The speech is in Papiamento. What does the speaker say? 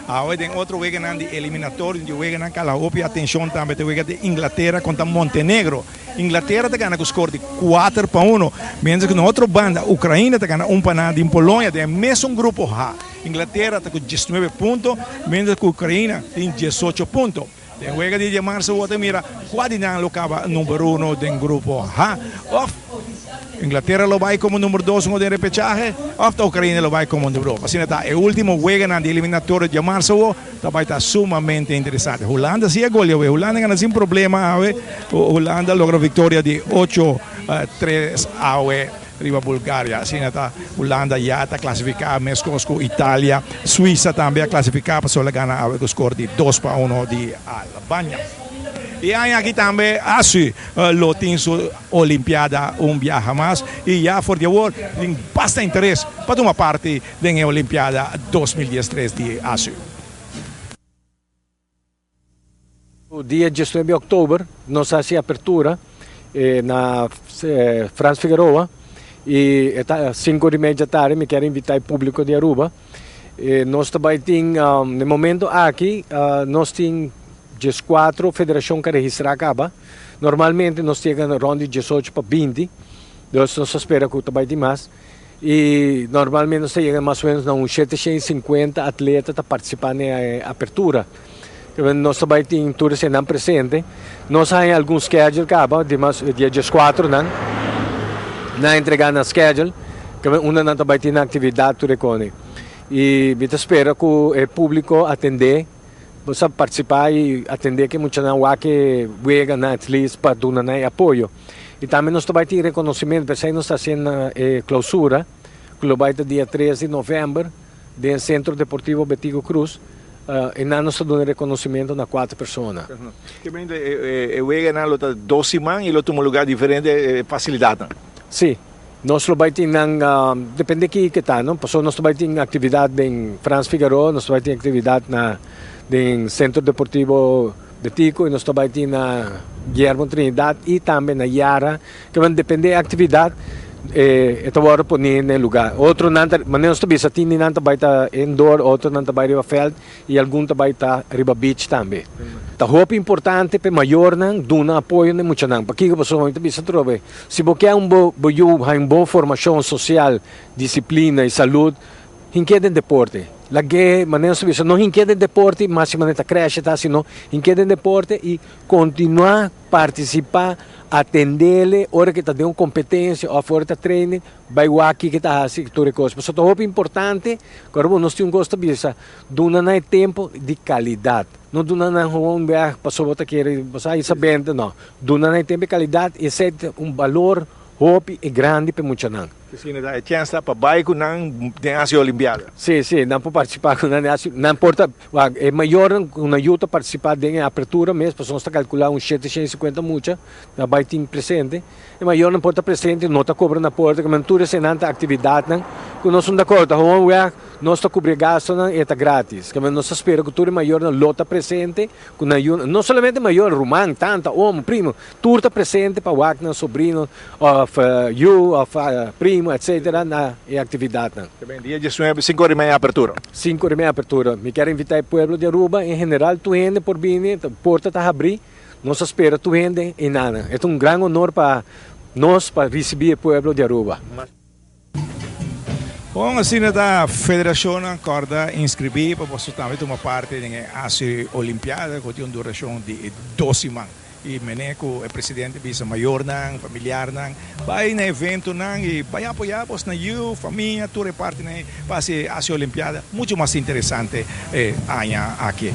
Awe den otro weganan di eliminatorio di weganan kala hopi atenshon tambe ta e wega di Inglatera kontra Montenegro. Inglatera ta gana ku skor di 4-1, mientras ku na otro banda Ukraina ta gana 1-0 di Polonia den e mesun grupo H. Inglatera ta ku 19 punto, mientras ku Ukraina tin 18 punto. Den wega di diamarsa bo ta mira kua di nan lo kaba number uno den grupo H. Of Inglatera lo bai komo number dos hungo den repechahe of ta Ukraina lo bai komo number uno. Asina ta e ultimo weganan di eliminatorio diamarsa awo ta bai ta sumamente interesante. Hulanda si a golia awe. Hulanda gana sin problema awe. Hulanda logra viktoria di 8-3 awe riba Bulgaria. Asina ta Hulanda ya ta klasifiká meskos ku Italia. Suisa tambe a klasifiká pasobra el a gana awe ku skor di 2-1 di Albania. E aña aki tambe ASU lo tin su Olimpiada un biaha mas i ya for di awor tin basta interes pa tuma parti den e Olimpiada 2013 di ASU. Dia 19 di òktober nos a hasi apertura na Frans Figueroa i e ta sinku di media tardi. Mi kier invitá e públiko di Aruba. Nos ta bai tin na e momento aki nos tin 14 federashon ku a registrá kaba. Normalmente nos ta yega rònt di 18 pa 20, dus nos ta spera ku ta bai tin mas. I normalmente nos ta yega mas o menos na un 750 atleta ta partisipá na e apertura. Nos ta bai tin tur esenan presente. Nos a haña algun schedule kaba di mas dia 14 nan. Nan a entregá nan schedule unda nan ta bai tin nan aktividat tur e kone. I mi ta spera ku e públiko atendé, bo sa partisipá i atendé ku e muchanan wak e weganan at least pa duna nan e apoyo. I tambe nos ta bai tin rekonosementu, p'esei nos ta hasiendo e klousura ku lo bai ta dia 3 di novèmber den Sentro Deportivo Betico Croes. I nan nos ta duna rekonosementu na kuater persona. Kibende e weganan lo ta dos siman i lo tuma lugá diferente fasilidatnan? Sí, nos lo bai tin nan, depende ki ke ta, no? Pasobra nos ta bai tin aktividat den Frans Figaroa, nos ta bai tin aktividat na den Sentro Deportivo Betico i nos ta bai tin na Guillermo Trinidad i tambe na Yara. Kibende depende e aktividat e ta wòrdu pone na e lugá. Otronan ta, manera nos ta bisa, tin di nan ta bai ta indoor, otronan ta bai riba vèlt i algun ta bai ta riba beach tambe. Ta hopi importante pa e mayornan duna apoyo na e muchanan. Pakiko? Pasobra mi ta bisa atrobe, si bo ke un bo bo yu haña un bon formashon sosial, disiplina i salud, hink'é den deporte. Lag'é, manera nos ta bisa, no hink'é den deporte mas si manera ta krèshe ta, sino hink'é den deporte i kontinuá Partisipá, atendele ora ke ta den un kompetensia òf ora ta training, bai wak kiko e ta hasi tur e kos. Pasobra ta hopi importante ku ora bo nos tin un kos ta bisa, duna nan e tempu di kalidat. No duna nan gewoon wèg pasobra bo ta kere bo sa isa benta, no. Duna nan e tempu di kalidat i esei ta un balor hopi e grandi pa e muchanan. Asina ta e chèns ta pa bai ku nan den Asia Olimpiada. Sí, sí, nan por partisipá ku nan den Asia, nan por ta. Wak, e mayornan ku nan yu ta partisipá den e apertura mes, pasobra nos ta kalkulá un 750 mucha ta bai tin presente. E mayornan por ta presente, no ta kobra na porta, kamba tur esenan ta aktividatnan ku nos no ta kobra. Ta gewoon wèg nos ta kubri e gastunan i e ta grátis. Kamba nos ta spera ku tur e mayornan lo ta presente ku nan yunan, no solamente mayor, ruman, tanta, omo, primo, tur ta presente pa wak nan sobrino òf yu òf primo etsetera na e aktividatnan. Ta ben dia 19, 5:30 apertura. 5:30 apertura. Mi kier invita e pueblo di Aruba en general, tur hende por bini, porta ta habri, nos ta spera tur hende enanan. E ta un gran honor pa nos pa ricibi e pueblo di Aruba. Bon, asina ta federacionnan corda inscribi pa boso tambe tuma parti den e ASU Olimpiada cu tin un duracion di 2 siman. I mene ku e presidente bisa mayornan, familiarnan, bai na eventonan i bai apoyá bos na yu, famia, tur e partinan ei pa hasi e Asia Olimpiada muchu mas interesante e aña aki.